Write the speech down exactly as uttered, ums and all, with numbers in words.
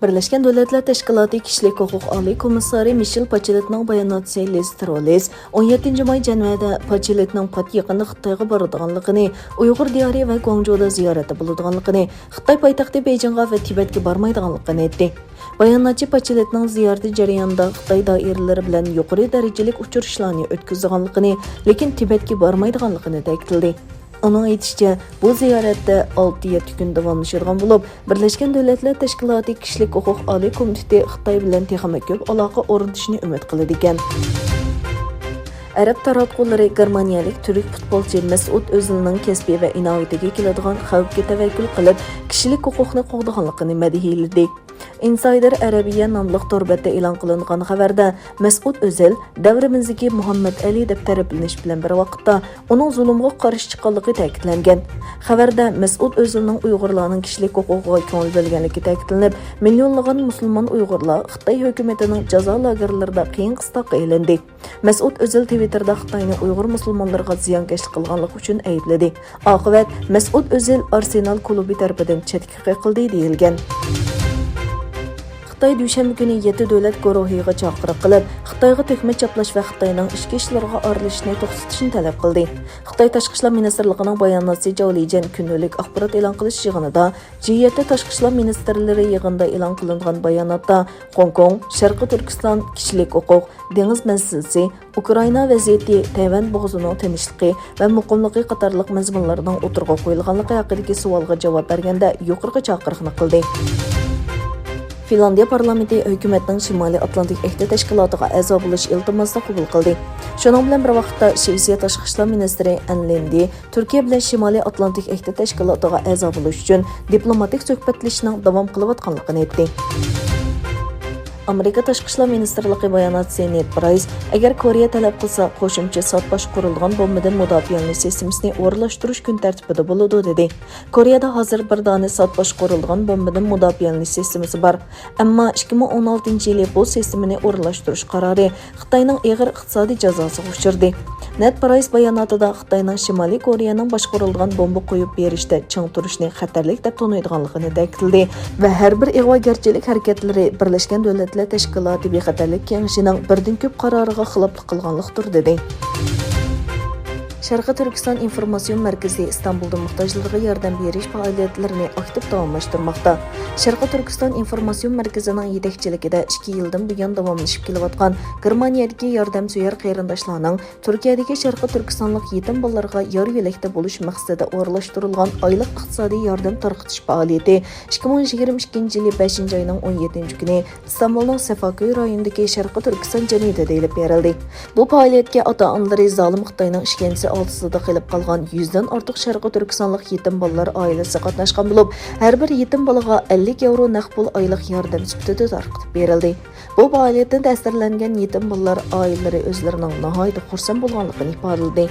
بىرلەشكەن دۆلەتلەر تەشكىلاتى كىشىلىك ھوقۇق ئالىي كومىسسارى مىشېل پاچېلېتنىڭ باياناتچىسى لىز تروللېس ئون يەتتىنچى ماي جەنۋەدە پاچېلېتنىڭ پات يېقىندا خىتايغا بارىدىغانلىقىنى، ئۇيغۇر دىيارى ۋە گۇاڭجۇدا زىيارەتتە بولىدىغانلىقىنى، خىتاي پايتەختى بېيجىڭغا ۋە تىبەتكە بارمايدىغانلىقىنى ئېيتتى. باياناتچى پاچېلېتنىڭ زىيارىتى جەريانىدا خىتاي دائىرىلىرى بىلەن يۇقىرى دەرىجىلىك ئۇچرىشىشلارنى ئۆتكۈزىدىغانلىقىنى، لېكىن تىبەتكە بارمايدىغانلىقىنى تەكىتلىدى. ئۇنىڭ ئېيتىشىچە، بۇ زىيارەتتە ئالتە يەتتە كۈن داۋاملىشىدىغان بولۇپ، بىرلەشكەن دۆلەتلەر تەشكىلاتى كىشىلىك ھوقۇق ئالىي كومىتېتى خىتاي بىلەن تېخىمۇ كۆپ ئالاقە ئورنىتىشنى ئۈمىد قىلىدىكەن. ئەرەب تاراتقۇلىرى گېرمانىيەلىك تۈرك پۇتبولچى مەسئۇد ئۆزىلنىڭ كەسپى ۋە ئىناۋىتىگە كېلىدىغان خەۋپكە تەۋەككۈل قىلىپ، كىشىلىك ھوقۇقنى قوغدىغانلىقىنى مەدھىيەلىدى. ئىنسايدېر ئەرەبىيە ناملىق تور بەتتە ئېلان قىلىنغان خەۋەردە، مەسئۇد ئۆزەل دەۋرىمىزدىكى مۇھەممەد ئەلى دەپ تەرىپلىنىش بىلەن بىر ۋاقىتتا ئۇنىڭ زۇلۇمغا قارشى چىققانلىقى تەكىتلەنگەن. خەۋەردە مەسئۇد ئۆزەلنىڭ ئۇيغۇرلارنىڭ كىشىلىك ھوقۇقىغا كۆڭۈل بۆلگەنلىكى تەكىتلىنىپ، مىليونلىغان مۇسۇلمان ئۇيغۇرلار خىتاي ھۆكۈمىتىنىڭ جازا لاگېرلىرىدا قىيىن-قىستاققا ئېلىندى. مەسئۇد ئۆزەل تىۋىتتېردا خىتاينى ئۇيغۇر مۇسۇلمانلىرىغا زىيانكەشلىك قىلغانلىقى ئۈچۈن ئەيىبلىدى. ئاقىۋەت، مەسئۇد ئۆزەل ئارسېنال كۇلۇبى تەرىپىدىن چەتكە قېقىلدى دېيىلگەن. خىتاي دۈشەنبە كۈنى يەتتە دۆلەت گۇرۇھىغا چاقىرىق قىلىپ، خىتايغا تۆھمەت چاپلاش ۋە خىتاينىڭ ئىچكى ئىشلىرىغا ئارىلىشىشنى توختىتىشنى تەلەپ قىلدى. خىتاي تاشقى ئىشلار مىنىستىرلىقىنىڭ باياناتچىسى جاۋ لىجيەن كۈندىلىك ئاخبارات ئېلان قىلىش يىغىنىدا، جى يەتتە تاشقى ئىشلار مىنىستىرلىرى يىغىنىدا ئېلان قىلىنغان باياناتتا، خوڭكوڭ، شەرقىي تۈركىستان، كىشىلىك ھوقۇق، دېڭىز مەسىلىسى، ئۇكرائىنا ۋەزىيىتى، تەيۋەن بوغۇزىنىڭ تىنچلىقى ۋە مۇقىملىقى قاتارلىق مەزمۇنلارنىڭ ئوتتۇرىغا قويۇلغانلىقى ھەققىدىكى سوئالغا جاۋاب بەرگەندە يۇقىرىقى چاقىرىقنى قىلدى. فىنلاندىيە پارلامېنتى ھۆكۈمەتنىڭ شىمالىي ئاتلانتىك ئەھدى تەشكىلاتىغا ئەزا بولۇش ئىلتىماسىنى قوبۇل قىلدى. شۇنىڭ بىلەن بىر ۋاقىتتا، شىۋېتسىيە تاشقى ئىشلار مىنىستىرى ئەن لىندى تۈركىيە بىلەن شىمالىي ئاتلانتىك ئەھدى تەشكىلاتىغا ئەزا بولۇش ئۈچۈن دىپلوماتىك سۆھبەتلىشىشنىڭ داۋام قىلىۋاتقانلىقىنى ئېيتتى. ئامېرىكا تاشقى ئىشلار مىنىستىرلىقى باياناتچىسى نېد پرايس، ئەگەر كورېيە تەلەپ قىلسا، قوشۇمچە سات باشقۇرۇلىدىغان بومبىدىن مۇداپىئەلىنىش سىستېمىسىنى ئورۇنلاشتۇرۇش كۈن تەرتىپىدە بولىدۇ، دېدى. كورېيەدە ھازىر بىر دانە سات باشقۇرۇلىدىغان بومبىدىن مۇداپىئەلىنىش سىستېمىسى بار. ئەمما ئىككى مىڭ ئون ئالتىنچى يىلى بۇ سىستېمىنى ئورۇنلاشتۇرۇش قارارى خىتاينىڭ ئېغىر ئىقتىسادىي جازاسىغا ئۇچرىدى. نېد پرايس باياناتىدا خىتاينىڭ شىمالىي كورېيەنىڭ باشقۇرۇلىدىغان بومبا قويۇپ بېرىشتە چىڭ تۇرۇشنى خەتەرلىك دەپ تونۇيدىغانلىقىنى تەكىتلىدى ۋە ھەر بىر ئىغۋاگەرچىلىك ھەرىكەتلىرى بىرلەشكەن دۆلەتلەر تەشكىلاتى بىخەتەرلىك كېڭىشىنىڭ بىردىن كۆپ قارارىغا خىلاپلىق قىلغانلىقتۇر، دېدى. شەرقىي تۈركىستان ئىنفورماتسىيون مەركىزى ئىستانبۇلدا موھتاجلارغا ياردەم بېرىش پائالىيەتلىرىنى ئاكتىپ داۋاملاشتۇرماقتا. شەرقىي تۈركىستان ئىنفورماتسىيون مەركىزىنىڭ يېتەكچىلىكىدە ئىككى يىلدىن بۇيان داۋاملىشىپ كېلىۋاتقان گېرمانىيەدىكى ياردەمسۆيەر قېرىنداشلارنىڭ تۈركىيەدىكى شەرقىي تۈركىستانلىق يېتىم بالىلارغا يار يۆلەكتە بولۇش مەقسىتىدە ئورۇنلاشتۇرۇلغان ئايلىق ئىقتىسادىي ياردەم تارقىتىش پائالىيىتى ئىككى مىڭ يىگىرمە ئىككىنچى يىلى بەشىنچى ئاينىڭ ئون يەتتىنچى كۈنى ئىستانبۇلنىڭ سەفاكۆي رايونىدىكى شەرقىي تۈركىستان جەمئىيىتىدە ئېلىپ بېرىلدى. بۇ پائالىيەتكە ئاتا-ئانىلىرى زالىم خىتاينىڭ ئىشكەنجىسى ئالتىسىدا قېلىپ قالغان يۈزدىن ئارتۇق شەرقىي تۈركىستانلىق يېتىم بالىلار ئائىلىسى قاتناشقان بولۇپ، ھەر بىر يېتىم بالىغا ئەللىك ياۋرو نەق پۇل ئايلىق ياردەم سۈپىتىدە تارقىتىپ بېرىلدى. بۇ پائالىيەتتىن تەسىرلەنگەن يېتىم بالىلار ئائىلىلىرى ئۆزلىرىنىڭ ناھايىتى خۇرسەن بولغانلىقىنى ئىپادىلىدى.